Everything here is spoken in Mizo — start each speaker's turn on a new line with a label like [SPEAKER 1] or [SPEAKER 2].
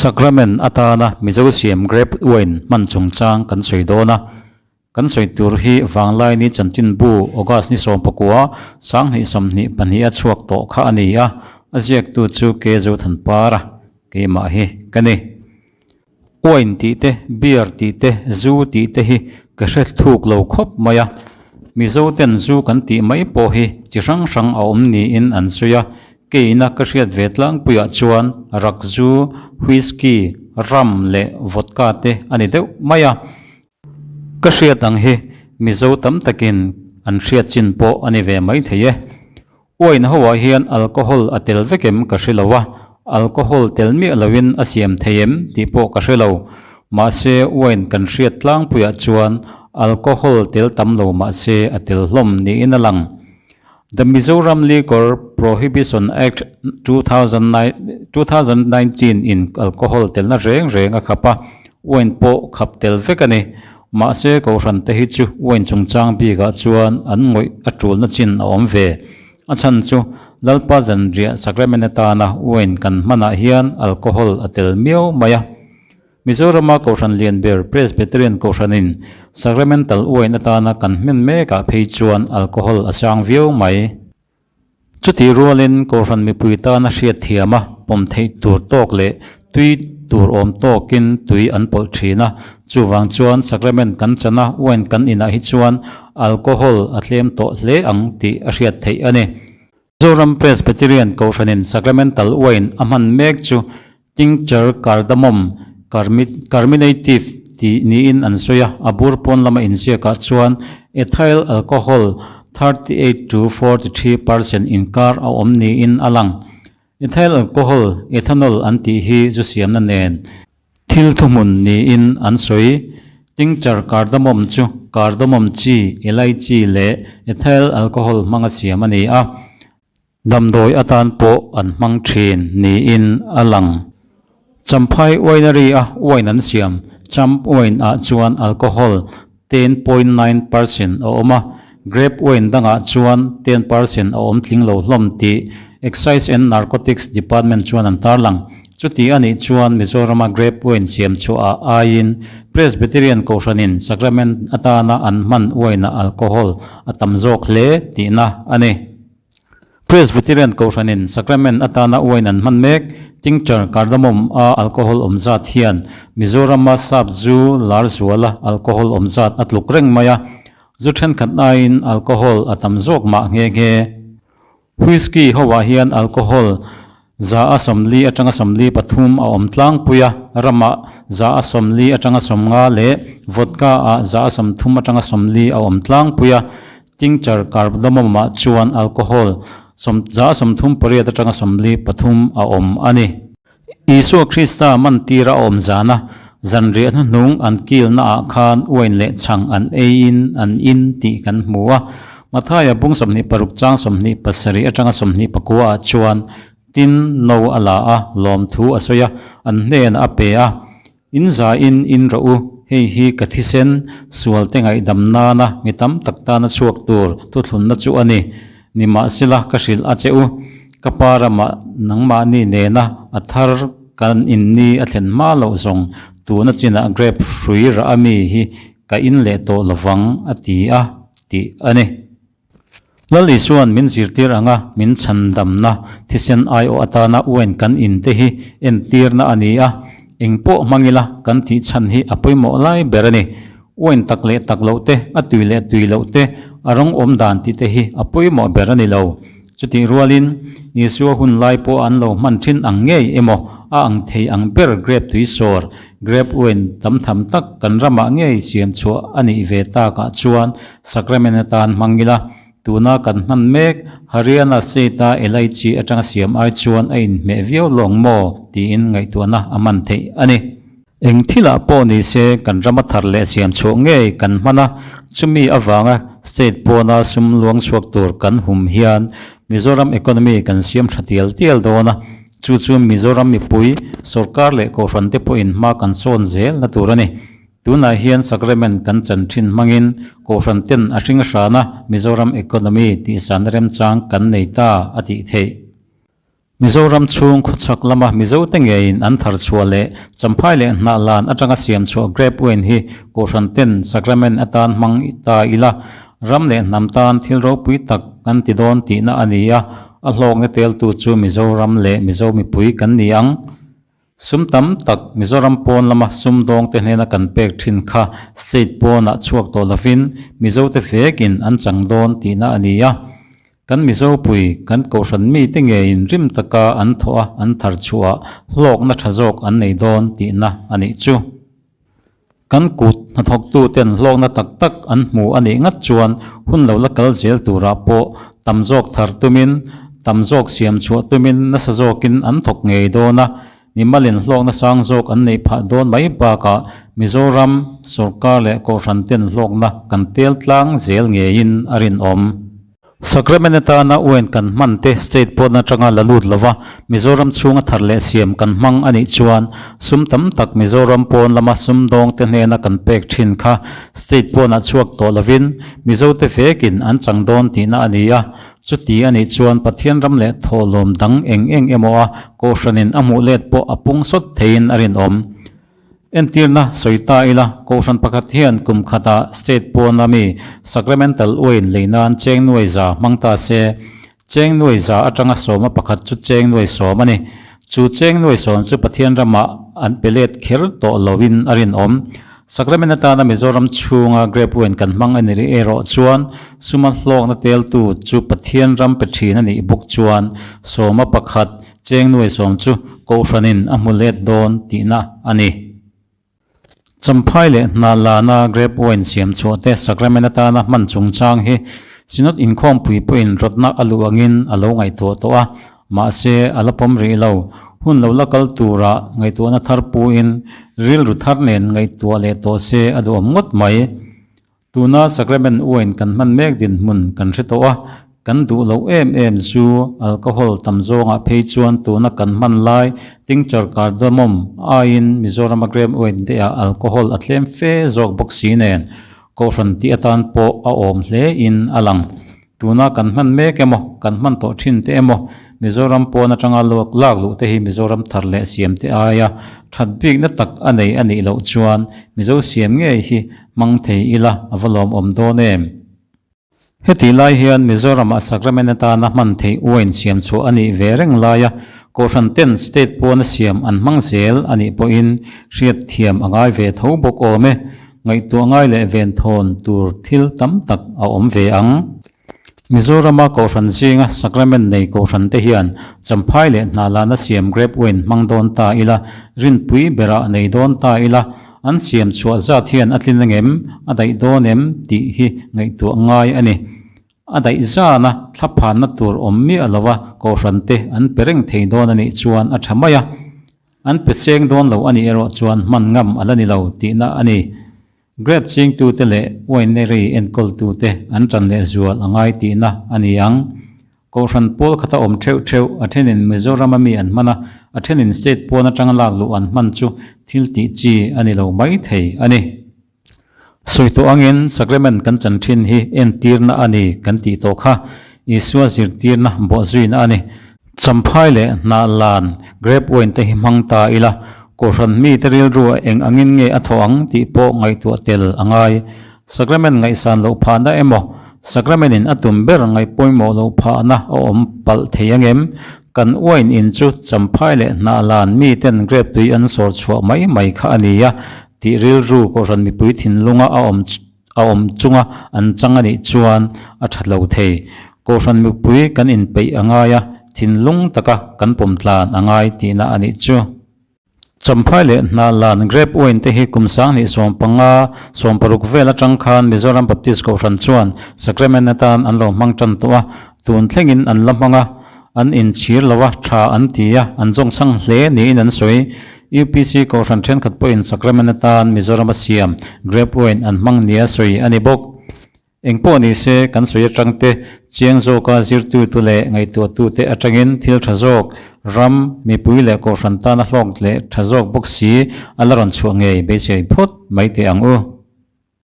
[SPEAKER 1] Sacrament atana Mizo siam grape wine hman chungchang kan sawi dawn a. Kan sawi tur hi Vanglaini chanchinbu August ni sawmpakua sanghnih sawmhnih pahniha chhuak tawh kha a ni a, a ziaktu chu K Zothanpara keimah hi ka ni. Wine tih te, beer tih te, zu tih te hi ka hre thuk lo khawp mai a. Mizo ten zu kan tih mai pawh hi chi hrang hrang a awm niin an sawi a. Keina ka hriat ve tlangpuiah chuan rak zu, whisky, rum leh vodka te a ni deuh mai a. Ka hriat ang hi Mizo tam takin an hriat chin pawh a ni ve mai thei e. Wine ho ah hian alcohol a tel vek em ka hre lo a, alcohol tel miah lo in a siam thei em tih pawh ka hre lo. Mahse wine kan hriat tlangpuiah chuan alcohol tel tam lo mahse a tel hlawm niin a lang. The Mizoram Liquor Prohibition Act 2019 in alcohol telna reng reng a khap a, wine pawh khap tel vek a ni. Mahse Kohhran te hi chu wine chungchang bikah chuan an ngawih a tulna chin a awm ve. A chhan chu Lalpa zanriah sacrament atana wine kan hmanah hian alcohol a tel miau mai a. Mizorama Kohhran lian ber Presbyterian Kohhranin sacramental wine atana kan hman mekah phei chuan alcohol a sang viau mai. Chutih rualin Kohhran mipui tana hriatthiam a pawm theih tur tawk leh tui tur awm tawkin tui an pawlh thin a, chuvang chuan sacrament kan chan a, wine kan inah hi chuan alcohol a tlem tawh hle ang tih a hriat theih a ni. Zoram Presbyterian Kohhranin sacramental wine a hman mek chu tincture cardamom carminative tih niin an sawi a, a bur pawn lama inziakah chuan ethyl alcohol 38 to 43% inkar a awm niin a lang. Ethyl alcohol, ethanol an tih hi zu siamna nen thil thuhmun niin an sawi. Tincture cardamom chu cardamom chi, elaichi leh ethyl alcohol hmanga siam a ni a. Damdawi atan pawh an hmang thin niin a lang. Champhai Winery a wine an siam Champ Wine ah chuan alcohol 10.9% a awm a, Grape Wine dangah chuan 10% a awm tling lo hlawm tih Excise and Narcotics Department chuan an tarlang. Chuti a nih chuan Mizorama Grape Wine siam chhuah ah aiin Presbyterian Kohhranin Sacrament atana an hman wine ah alcohol a tam zawk hle tihna a ni. Presbyterian Kohhranin sacrament atana wine an hman mek, tincture cardamom a alcohol awm zat hian Mizorama sap zu lar zuala alcohol awm zat a tluk reng mai a, zu thenkhat aiin alcohol a tam zawk mah nghe nghe. Whisky hoah hian alcohol 140 atanga 43 a awm tlangpui a, ramah 140 atanga 50 leh vodka ah 130 atanga 40 a awm tlangpui a, Tincture cardamom ah chuan alcohol 38 atanga 43 a awm a ni. Isua Krista mantira a awm zana zanriah hnuhnung an kilna ah khan wine leh chhang an eiin an in tih kan hmu a. Mathaia bung 26 chang 27 atanga 29 ah chuan tin no a la a, lawmthu a sawi a, an hnenah a pe a. In za in in rawh u, hei hi ka thisen sual te ngaihdam nana mi tam tak tana chhuak tur thuthlunna chu a ni. Nimahsela ka hrilh a che u, ka pa ramah nangmahni nena a thar kan in ni a thlen hma loh zawng tuna chinah grape hrui rah a mi hi ka in leh tawh lovang a ti a tih a ni. Lal Isua'n min zirtir anga min chhandamna thisen aiawh atana wine kan in te hi entirna a ni a, eng pawh hmang ila kan tih chhan hi a pawimawh lai ber a ni. Wine tak leh tak loh te, a tui leh tui loh te, a rawng awm dan tih te hi a pawimawh ber a ni lo. Chutih rualin, Isua hun lai pawh an lo hman thin ang ngei emaw a ang thei ang ber grape tui sawr, grape wine tam tham tak kan ramah ngei siam chhuah a nih ve takah chuan sacrament atan hmang ila, tuna kan hman mek Haryana State-a elaichi atanga siam ai chuan a inhmeh viau lawng maw tiin ngaihtuahna a hman theih a ni. Eng thilah pawh ni se kan rama thar leh siam chhuah ngei kan hman a, chumi avanga state pawna sum luang chhuak tur kan hum hian Mizoram economy kan siam tha tial tial dawn a, chu chu Mizoram mipui, sorkar leh kohhran te pawhin hma kan sawn zel na tur a ni. Tunah hian sacrament kan chan thin hmangin kohhran ten a hring hrana Mizoram economy tihsan remchang kan nei ta a tih theih. Mizoram chhung khawchhak lama Mizote ngeiin an thar chhuah leh Champhai leh Hnahlan atanga siam chhuah grape wine hi Kohhran ten sacrament atan hmang ta ila, ram leh hnam tan thil ropui tak kan ti dawn tihna a ni a, a hlawkna teltu chu Mizoram leh Mizo mipui kan ni ang. Sum tam tak Mizoram pawn lama sumdawngte hnena kan pek thin kha state pawnah chhuak tawh lovin Mizote vekin an chang dawn tihna a ni a. Kan Mizopui, kan Kohhran mite ngeiin rim taka an thawh a, an thar chhuah hlawkna tha zawk an nei dawn tihna a nih chu. Kan kut hnathawktuten hlawkna tak tak an hmu a nih ngat chuan hun lo la kal zel turah pawh tam zawk thar tumin, tam zawk siam chhuah tumin nasa zawkin an thawk ngei dawn a, mimalin hlawkna sang zawk an neih phah dawn mai bakah Mizoram sawrkar leh Kohhran ten hlawkna kan tel tlang zel ngeiin a rinawm. Sacrament atana wine kan hman te state pawn atanga la lut lova Mizoram chhunga thar leh siam kan hmang a nih chuan sum tam tak Mizoram pawn lama sumdawng te hnena kan pek thin kha state pawnah chhuak tawh lovin Mizote vekin an chang dawn tihna a ni a. Chuti a nih chuan Pathian ram leh thawhlawm dang eng eng emaw a Kohhranin a hmuh let pawh a pung sawt theiin a rinawm. Entirna sawi ta ila, Kohhran pakhat hian kum khatah state pawna mi Sacramental Wine lei nan cheng nuai za hmang ta se, cheng nuai za atanga sawma pakhat chu cheng nuai sawm a ni. Chu cheng nuai sawm chu Pathian ramah an pe let kher tawh loin a rinawm. Sacrament atana Mizoram chhunga grape wine kan hmang a ni rih erawh chuan suma hlawkna teltu chu Pathian ram pe thin a nih bawk chuan sawma pakhat Cheng nuai sawm chu Kohhranin a hmu let dawn tihna a ni. Champhai leh Hnalana grape wine siam chhuah te sacrament atana hman chungchang hi Synod inkhawmpui pawhin rawtna a luh angin a lo ngaihtuah tawh a, mahse a la pawm rih lo. Hun lo la kal turah ngaihtuahna thar puin rilru thar nen ngaihtuah leh tawh se a duhawm ngawt mai. Tuna sacrament wine kan hman mek dinhmun kan hre tawh a, kan duh loh em em chu alcohol tam zawngah phei chuan tuna kan hman lai tincture cardamom aiin Mizorama grape wine te ah alcohol a tlem fe zawk bawk si nen Kohhran tih atan pawh a awm hle in a lang. Tuna kan hman mek emaw, kan hman tawh thin te emaw, Mizoram pawn atanga luak lak luh te hi Mizoram thar leh siam te aia that bikna tak a nei a nih loh chuan Mizo siam ngei hi hmang thei ila a va lawmawm dawn em? Hetih lai hian Mizoramah Sacrament atana hman theih wine siam chhuah a nih ve reng laia Kohhran ten state pawna siam an hmang zel a nih pawhin hriatthiam a ngai ve tho bawk awm e. Ngaihtuah ngai leh venthawn tur thil tam tak a awm ve ang. Mizorama Kohhran zinga Sacrament nei Kohhran te hian Champhai leh Hnalana siam grape wine hmang dawn ta ila, rinpui berah nei dawn ta ila, an siam chhuah zat hian a tlin angem, a daih dawn em tih hi ngaihtuah ngai a ni. A daih zana thlaphanna tur awm miah lova Kohhran te an pe reng thei dawn a nih chuan a tha mai a. An pe seng dawn lo a nih erawh chuan hman ngam a la ni lo tihna a ni. Grape chingtute leh winery enkawltute an tan leh zual a ngai tihna a ni ang. Kohhran pawl khata awm theuh theuh, a thenin Mizorama mi an hman a, a thenin state pawn atanga lak luh an hman chu thil tih chi a ni lo mai thei a ni. Sawi tawh angin sacrament kan chan thin hi entirna a ni kan tih tawh kha Isua zirtirna bawhzuina a ni. Champhai leh Hnahlan grape wine te hi hmang ta ila, Kohhran mite rilru a eng angin nge a thawh ang tih pawh ngaihtuah tel a ngai. Sacrament ngaihsan loh phahna emaw, sacrament in a tum ber ngaih pawimawh loh phahna a awm palh thei angem? Kan wine in chu Champhai leh Hnahlan miten grape tui an sawr chhuah mai mai kha a ni a, Tih rilru Kohhran mipui thinlunga a awm a awm chunga an chang a nih chuan a tha lo thei. Kohhran mipui kan inpeih a ngai a, thinlung taka kan pawm tlan a ngai tihna a nih chu. Champhai leh Hnahlan Grape Wine te hi kum 20 15, 16 vel atang khan Mizoram Baptist Kohhran chuan Sacrament atan an lo hmang tan tawh a, tun thlengin an la hmang a, an inchhir lo a, tha an ti a, an zawngchhang hle niin an sawi. UPC Kohhran thenkhat pawhin sacrament atan Mizorama siam grape wine an hmang nia sawi a ni bawk. Engpawh ni se, kan sawi atang te, chiang zawka zirtutu leh ngaihtuahtute atangin thil tha zawk, ram, mipui leh Kohhran tana hlawk leh tha zawk bawk si a la rawn chhuah ngei beisei phawt mai teh ang u.